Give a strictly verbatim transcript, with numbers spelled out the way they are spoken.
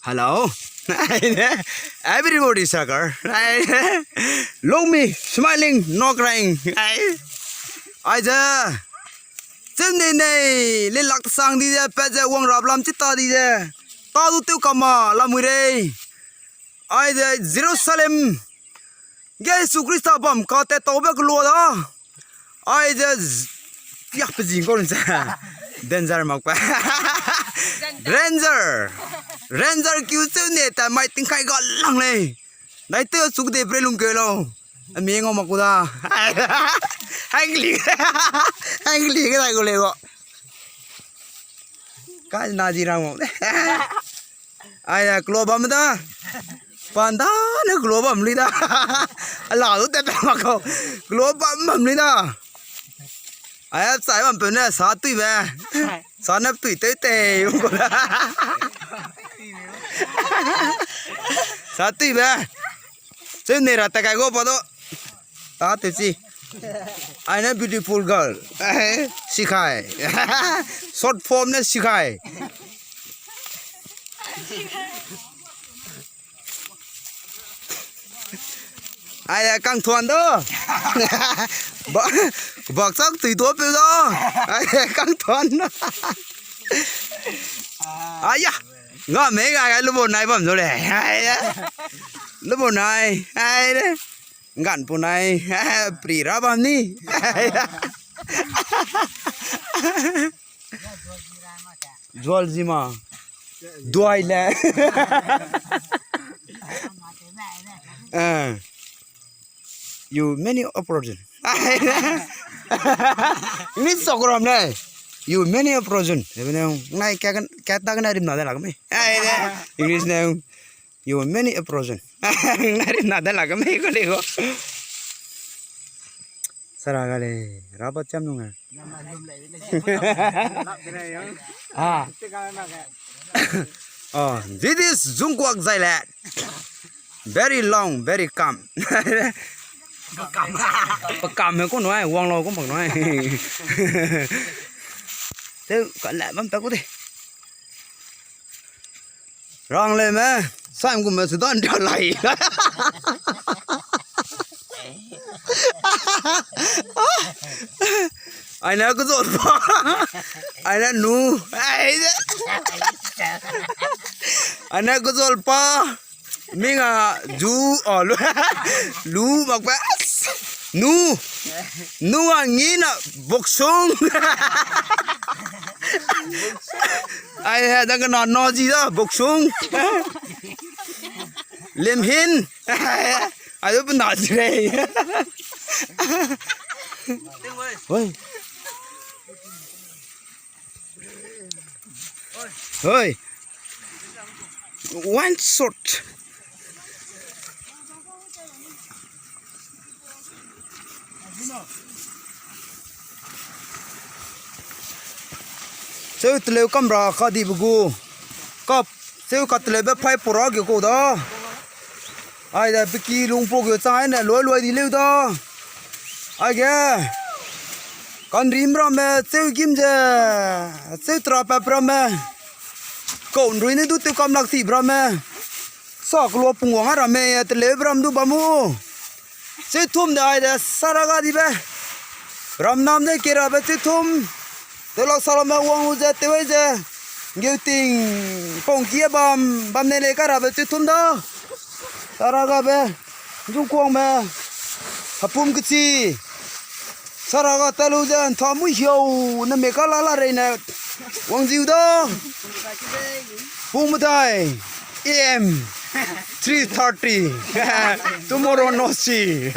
Hello. Everybody sucker. Look me, smiling, no crying. Aize. Chun nei nei, le lak sang di ze, pe ze wang rap lam chi ta di ze. Ta du tew kama, lamui rei. Aize Jerusalem ge Jisu Krista bam ka te taube kelua da. Aize z-, ya pe zing ko rin ze. Danger mak pa. Ranger. Ranger kiu cheu ne ta mai tingkai ga lang lei. Dai te chuk de pre lung ke lo. Ami ngau mak ku da. Hai kli. Hai kli ke dai ko le go. Ka na ji rang mo. Ai, ya, klo bam da. Panda ne klo bam li da. Ala du te pe mak ko. Klo bam bam li da. Ai, ya, chai bam pe ne, sa tui be. Sa ne tui tei tei. Sa tui be. Cheu ne ra ta kai go pa do. Ta te chi. Ai ne beautiful girl. Sikhai. Short form ne sikhai. Ai, kang thuan do. Ba, bak chak tui do pe do. Ai, kang thuan. Ai ya. Nga me ga ga lubo nai bam zo le. Ai ya. Lubo nai. Ai le. Ngan pu nai, pri ra bam ni. Zual zi ma. Duai le. Eh. You many opportune. English sok ram le. You many opportune. Ebe ne ngai ka, ka ta na rim na de la me. Ai de. English ne. You many opportune. Nari na da la ka mei ko le ko. Sara ga le, raba cham nung a. Ah. Oh, this is Zungkuak Zailet. Very long, very calm. Pakam he ko noi, wang lo ko mak noi. Te ka le bam ta ko de. Rang le me, saim gu me sudan dia lai. Aina kuzol pa. Aina nu. Aina kuzol pa. Minga zu, oh, lu, lu mak pa. Nu. Nu a ngi na boksung. Ai, he, dang na no ji da, boksung. Lim hin. Ai, du na ji rei. Hoi. Hoi. One shot. Cheu teleu kamra ka di begu. Kap, cheu ka teleu be phai pura ge ko da. Ai da peki lung po ge chang ai ne loi loi di leu da. Ai ge. Kanrim ramme, cheu gim ze, cheu tra pap ramme. Kau nrui ne du teu kam lak ti bramme. Sa kelua pungwang a ramme, teleu bram du bam u. Cheu thum de ai de saraga di be. Ram nam de kerabe cheu thum. Teu lak saramme wang u ze, teu ai ze. Ngeu ting, pongki a bam, bam ne le ka rabe cheu thum da. Saraga be, nzungkuang me, hapum kechi. Saraga talu ze, ntha mui hiau, na me ka la la rei ne. Wang ziu da. Pung medai, A M, three thirty. Tomorrow no see.